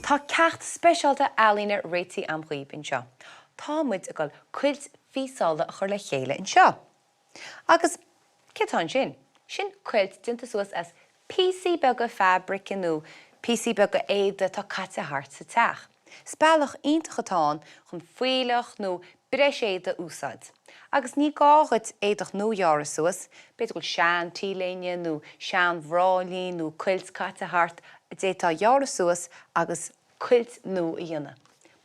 Tá ceacht speisialta ealaíne réitithe a'm dhaoib anseo. Tá muid ag dul cuilt phíosála a chur le chéile anseo. Agus céard atá ansin? Sin cuilt déanta suas as píosaí beaga fabraice nó píosaí beaga éadaigh atá caite thart sa teach. Is bealach iontach atá ann chun fuílleach nó breis éadaigh a úsáid. Agus ní gá dhuit éadach nua a ghearradh suas, b'fhéidir go bhfuil sean T-léine nó sean bhráillín nó cuilt caite thart a d'fhéadfá a ghearradh suas agus cuilt nua a dhéanamh.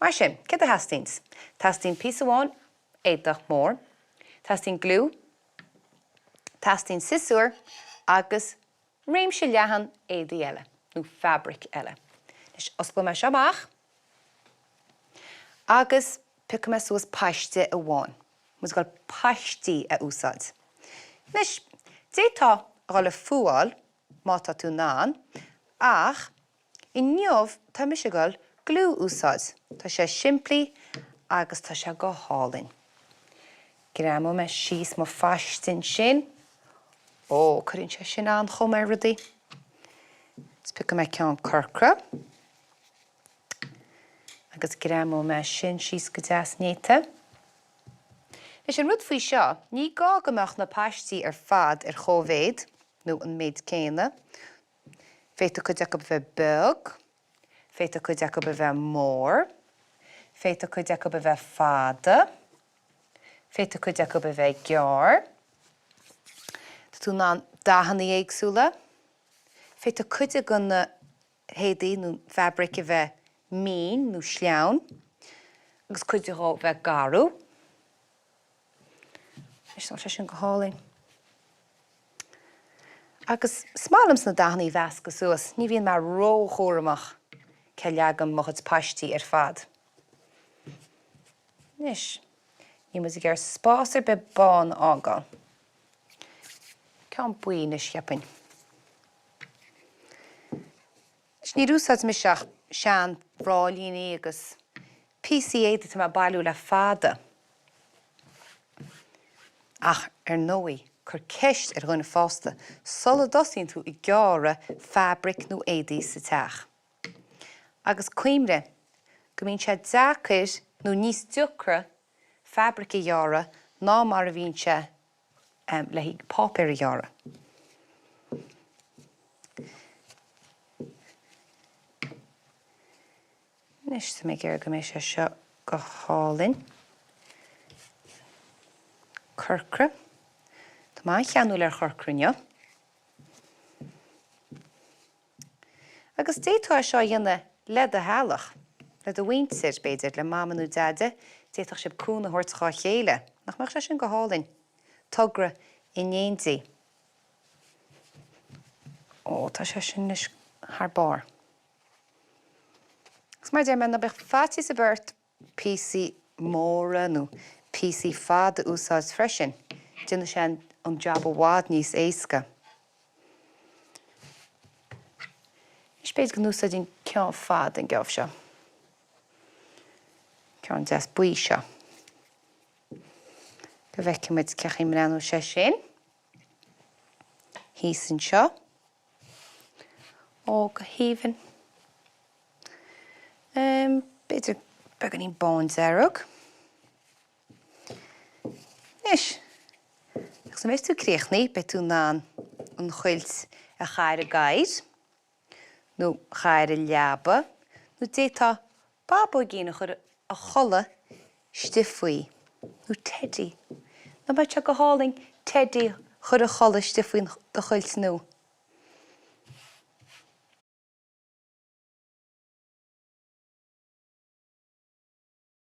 Mar sin, céard a theastaíonns? Teastaíonn píosa amháin éadach mór, teastaíonn gliú, teastaíonn siosúr agus réimse leathan éadaí eile, nó fabraic eile. Anois, osclóidh mé seo amach agus piocfaidh mé suas paiste amháin. Muid ag dul paistí a úsáid. Anois, d'fhéadfá a dhul ag fuáil má tá tú in ann, ach Inniu tá mise ag dul gliú a úsáid. Tá sé simplí agus tá sé go hálainn. Greamóidh mé síos mo phaiste ansin. Ó, cuireann sé sin an-chuma ar rudaí. Is piocfaidh mé ceann corcra. Agus greamóidh mé sin síos go deas néata. Anois an rud faoi seo, ní gá go mbeadh na paistí ar fad ar chóimhéad, nó an méid céanna. Féadfaidh cuid acu a bheith beag, féadfaidh cuid acu a bheith mór, féadfaidh cuid acu a bheith fada, féadfaidh cuid acu a bheith gearr. Tá tú in ann dathanna éagsúla. Féadfaidh cuid de na héadaí nó fabraic a bheith mín nó sleamhain agus cuid dhó bheith garbh. Anois tá sé sin go hálainn. Agus is maith liomsa na dathanna a mheascadh suas, ní bhíonn mé ró-chúramach cé leagaim mo chuid paistí ar fad. Anois, níl muid ag iarraidh spás ar bith bán a fhágáil. Ceann buí anois, cheapfainn. Anois, níor úsáid mise ach sean-bhráillíní agus píosaí éadaigh atá mé ag bailiú le fada. Ach, ar ndóigh, cuir ceist ar dhuine fásta sula dtosaíonn tú ag gearradh fabraic nó éadaí sa teach. Agus cuimhnigh go mbíonn sé deacair nó níos deacra fabraic a ghearradh ná mar a bhíonn sé le haghaidh páipéar a ghearradh. Anois tá mé ag iarraidh go mbeidh sé seo go hálainn. Corcra. Tá mé an-cheanúil ar chorcra inniu. Agus d'fhéadfá é seo a dhéanamh le do theaghlach, le do mhuintir, b'fhéidir, le Mama nó Deaide, d'fhéadfadh sibh cúnamh a thabhairt dhá chéile. Nach mbeadh sé sin go hálainn? Togra in éindí. Ó, tá sé sin anois thar barr. Agus mar a deir mé, ná bíodh faitíos ar bith ort píosaí móra nó píosaí fada a úsáid freisin, déanfaidh sé an jab i bhfad níos éasca. Anois b'fhéidir go n-úsáidfinn ceann fada an geábh seo. Ceann deas buí seo. Go bhfeicfidh muid cén chaoi a mbreathnóidh sé sin. Thíos anseo. Ó, go haoibhinn. B'fhéidir beagáinín bándearg. Anois, agus nuair a bheas tú críochnaithe, beidh tú in ann an chuilt a chur ar an gcathaoir, nó a chur ar an leaba, nó d'fhéadfá babóigín a chur a chodladh istigh faoi, nó teidí. Nach mbeadh sé go hálainn teidí a chur a chodladh istigh faoi do chuilt nua?